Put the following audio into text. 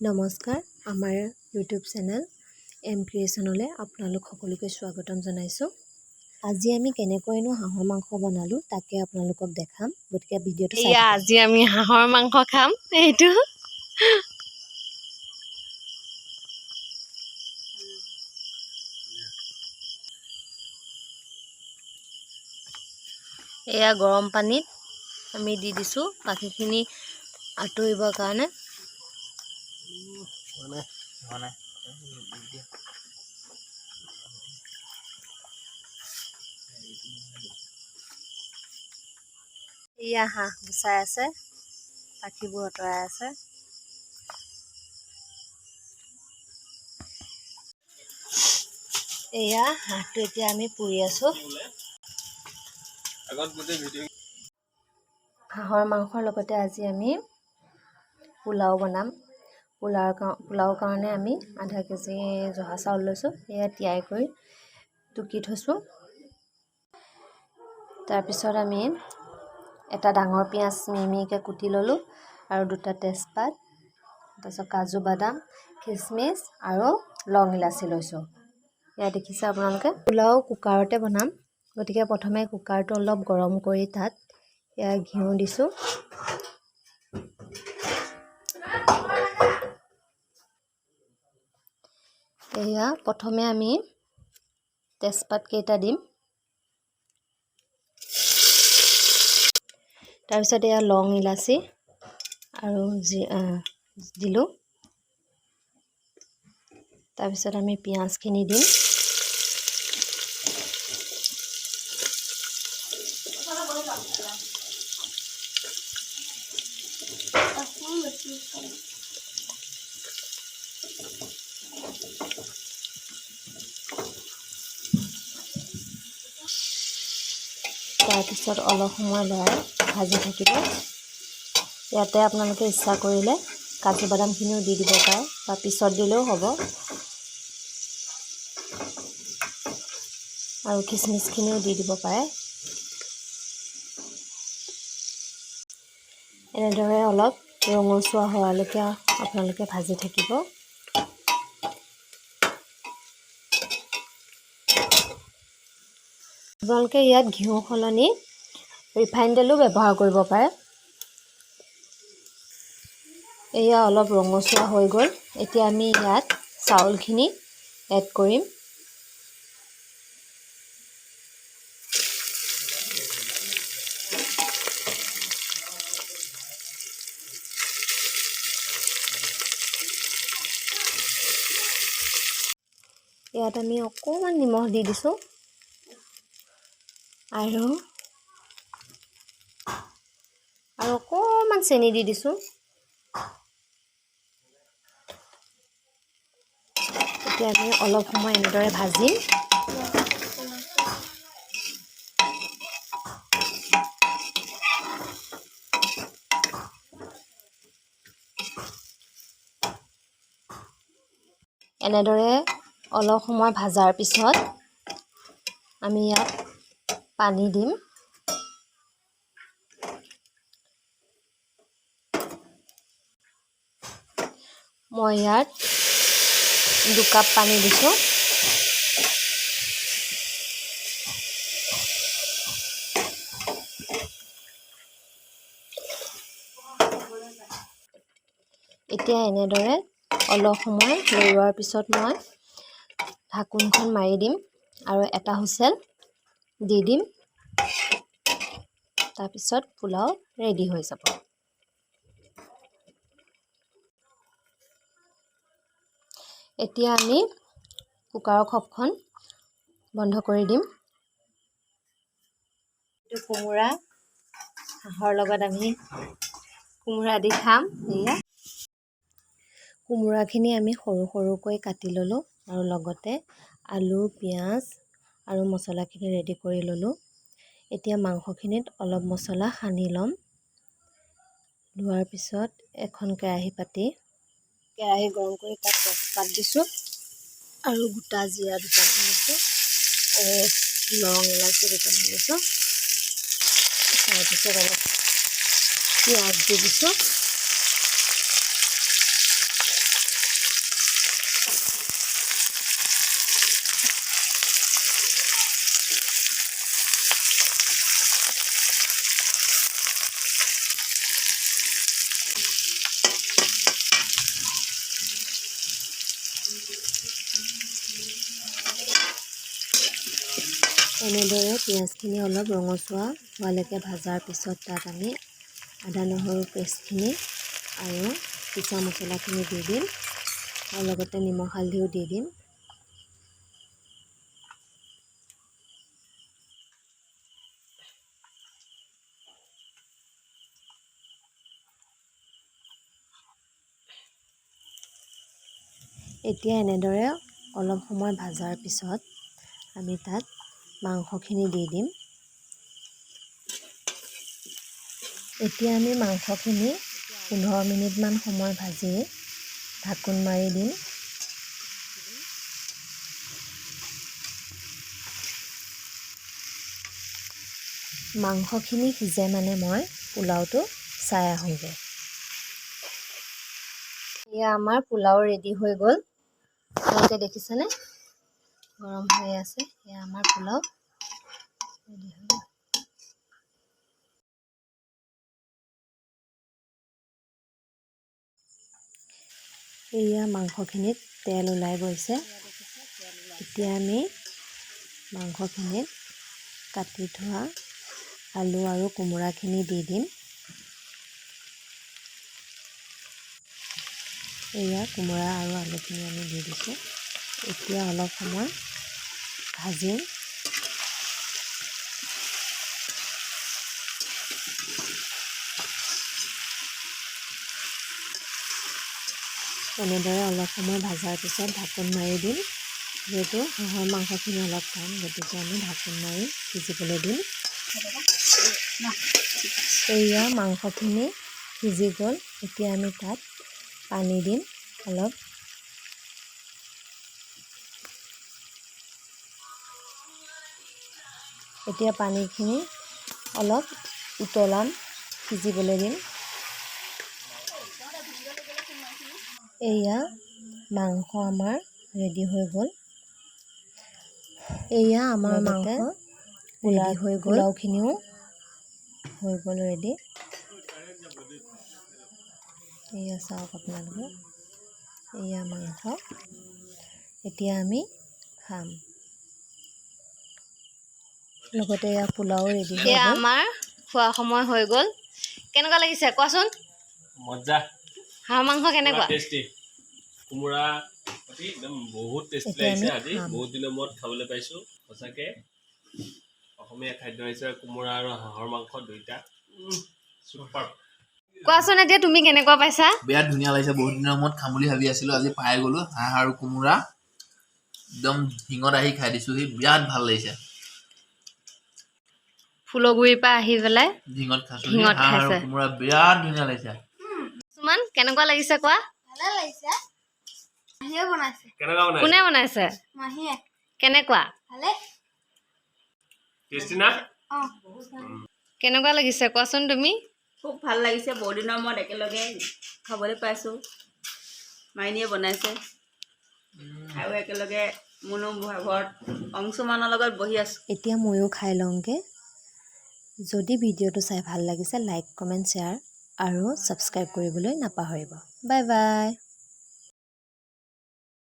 নমস্কাৰ, আমাৰ YouTube channel M ক্ৰিয়েশ্যনলৈ আপোনালোক সকলোকে স্বাগতম জনাইছোঁ। আজি আমি কেনেকৈনো হাঁহৰ মাংস বনালোঁ, তাকে আপোনালোকক দেখাম। গতিকে ভিডিঅ'টো চাই এয়া থাকক। আজি আমি হাঁহৰ মাংস খাম। এইটো এয়া গৰম পানীত আমি দি দিছোঁ পাখিখিনি আঁতৰিবৰ কাৰণে। হোৱা নাই। এয়া হাঁহ গুচাই আছে, পাখিবোৰ আঁতৰাই আছে। এয়া হাঁহটো এতিয়া আমি পুৰি আছোঁ। আগত গোটেই ভিডিঅ' হাঁহৰ মাংসৰ লগতে আজি আমি পোলাও বনাম। পোলাওৰ কাৰণে আমি আধা কেজি জহা চাউল লৈছোঁ। এয়া তিয়াই কৰি টুকি থৈছোঁ। তাৰপিছত আমি এটা ডাঙৰ পিঁয়াজ মিহি মিহিকৈ কুটি ল'লোঁ আৰু দুটা তেজপাত, তাৰপিছত কাজু বাদাম, খিচমিচ আৰু লং ইলাচি লৈছোঁ। এয়া দেখিছে আপোনালোকে। পোলাও কুকাৰতে বনাম, গতিকে প্ৰথমে কুকাৰটো অলপ গৰম কৰি তাত এয়া ঘিউ দিছোঁ। এয়া প্ৰথমে আমি তেজপাত কেইটা দিম। তাৰপিছত এয়া লং ইলাচি আৰু দিলোঁ। তাৰপিছত আমি পিঁয়াজখিনি দিম। তাৰপিছত অলপ সময় লৰাই ভাজি থাকিব। ইয়াতে আপোনালোকে ইচ্ছা কৰিলে কাজু বাদামখিনিও দি দিব পাৰে বা পিছত দিলেও হ'ব, আৰু খিচমিচখিনিও দি দিব পাৰে। এনেদৰে অলপ ৰঙচুৱা হোৱালৈকে আপোনালোকে ভাজি থাকিব। আপোনালোকে ইয়াত ঘিউ সলনি ৰিফাইন তেলো ব্যৱহাৰ কৰিব পাৰে। এয়া অলপ ৰঙচুৱা হৈ গ'ল। এতিয়া আমি ইয়াত চাউলখিনি এড কৰিম। ইয়াত আমি অকণমান নিমখ দি দিছোঁ আৰু আৰু অকণমান চেনি দি দিছোঁ। এতিয়া আমি অলপ সময় এনেদৰে ভাজিম। এনেদৰে অলপ সময় ভাজাৰ পিছত আমি ইয়াত পানী দিম। মই ইয়াত 2 কাপ পানী দিছোঁ। এতিয়া এনেদৰে অলপ সময় লৰোৱাৰ পিছত মই ঢাকোনখন মাৰি দিম আৰু এটা হুইচেল দি দিম। তাৰপিছত পোলাও ৰেডি হৈ যাব। এতিয়া আমি কুকাৰৰ খপখন বন্ধ কৰি দিম। এইটো কোমোৰা, হাঁহৰ লগত আমি কোমোৰা দি খাম। এয়া কোমোৰাখিনি আমি সৰু সৰুকৈ কাটি ল'লোঁ আৰু লগতে আলু, পিঁয়াজ আৰু মছলাখিনি ৰেডি কৰি ল'লোঁ। এতিয়া মাংসখিনিত অলপ মছলা সানি ল'ম। লোৱাৰ পিছত এখন কেৰাহী পাতি কেৰাহী গৰম কৰি তাত তেজপাত দিছোঁ আৰু গোটা জিৰা দুটামান দিছোঁ আৰু লং ইলাচি দুটামান দিছোঁ। তাৰপিছত অলপ পিঁয়াজ দি দিছোঁ। এনেদৰে পিঁয়াজখিনি অলপ ৰঙচুৱা হোৱালৈকে ভাজাৰ পিছত তাত আমি আদা নহৰু পেষ্টখিনি আৰু পিছা মছলাখিনি দি দিম আৰু লগতে নিমখ হালধিও দি দিম। এতিয়া এনেদৰে অলপ সময় ভাজাৰ পিছত আমি তাত মাংসখিনি দি দিম। এতিয়া আমি মাংসখিনি 15 মিনিটমান সময় ভাজি ঢাকোন মাৰি দিম। মাংসখিনি সিজে মানে মই পোলাওটো চাই আহোঁগৈ। এয়া আমাৰ পোলাও ৰেডি হৈ গ'ল। আপোনালোকে দেখিছেনে, গৰম হৈ আছে। এয়া আমাৰ পোলাও ৰেডি হৈ গ'ল। এয়া মাংসখিনিত তেল ওলাই গৈছে। এতিয়া আমি মাংসখিনিত কাটি থোৱা আলু আৰু কোমোৰাখিনি দি দিম। এয়া কোমোৰা আৰু আলুখিনি আমি দি দিছোঁ। এতিয়া অলপ সময় ভাজিম। এনেদৰে অলপ সময় ভাজাৰ পিছত ঢাকোন মাৰি দিম। যিহেতু হাঁহৰ মাংসখিনি অলপ টান, গতিকে আমি ঢাকোন মাৰি সিজিবলৈ দিম। এয়া মাংসখিনি সিজি গ'ল। এতিয়া আমি তাত পানী দিম অলপ। এতিয়া পানীখিনি অলপ উতলাম, সিজিবলৈ দিম। এয়া মাংস আমাৰ ৰেডি হৈ গ'ল। এয়া আমাৰ মাংস ৰেডি হৈ গ'ল। পোলাওখিনিও হৈ গ'ল ৰেডি। এয়া চাওক আপোনালোকে, এয়া মাংস। এতিয়া আমি খাম। লগতে এয়া পোলাও ৰেডি হৈ এয়া গ'ল। আমাৰ খোৱা সময় হৈ গ'ল। কেনেকুৱা লাগিছে কোৱাচোন? মজা। হাঁহ মাংস কেনেকুৱা? টেষ্টি। কোমোৰা সৈতে একদম বহুত টেষ্টি এতিয়া লাগিছে আমি আজি। খাম। বহুত দিনৰ মূৰত খাবলৈ পাইছোঁ। সঁচাকে অসমীয়া খাদ্য হিচাপে কোমোৰা আৰু হাঁহৰ মাংস দুইটা চুপাৰ। কোৱাচোন এতিয়া তুমি কেনেকুৱা পাইছা? বিৰাট ধুনীয়া লাগিছে। বহুত দিনৰ মূৰত খাম বুলি ভাবি আছিলোঁ, আজি পাই গ'লো। হাঁহ আৰু কোমোৰা একদম ঢিঙত আহি খাই দিছোঁহি, বিৰাট ভাল লাগিছে। ফুলগুৰিৰ পৰা আহি পেলাই ঢিঙত খাইছোঁ ঢিঙত হাঁহ আৰু খাইছে। কোমোৰা, বিৰাট ধুনীয়া লাগিছে। সুমন, কেনেকুৱা লাগিছে কোৱা? ভালে লাগিছে। মাহীয়ে বনাইছে। কেনেকুৱা বনাইছে? কোনে বনাইছে? মাহীয়ে। কেনেকুৱা? ভালে। টেষ্টি না? অ। কেনেকুৱা লাগিছে কোৱাচোন তুমি? খুব ভাল লাগিছে। বহুত দিনৰ মূৰত একেলগে খাবলৈ পাইছোঁ। মাইনীয়ে বনাইছে আৰু একেলগে মুনু ঘৰত অংশুমানৰ লগত বহি আছোঁ। এতিয়া ময়ো খাই লওঁগৈ। যদি ভিডিঅ'টো চাই ভাল লাগিছে, লাইক, কমেণ্ট, শ্বেয়াৰ আৰু ছাবস্ক্ৰাইব কৰিবলৈ নাপাহৰিব। Bye bye.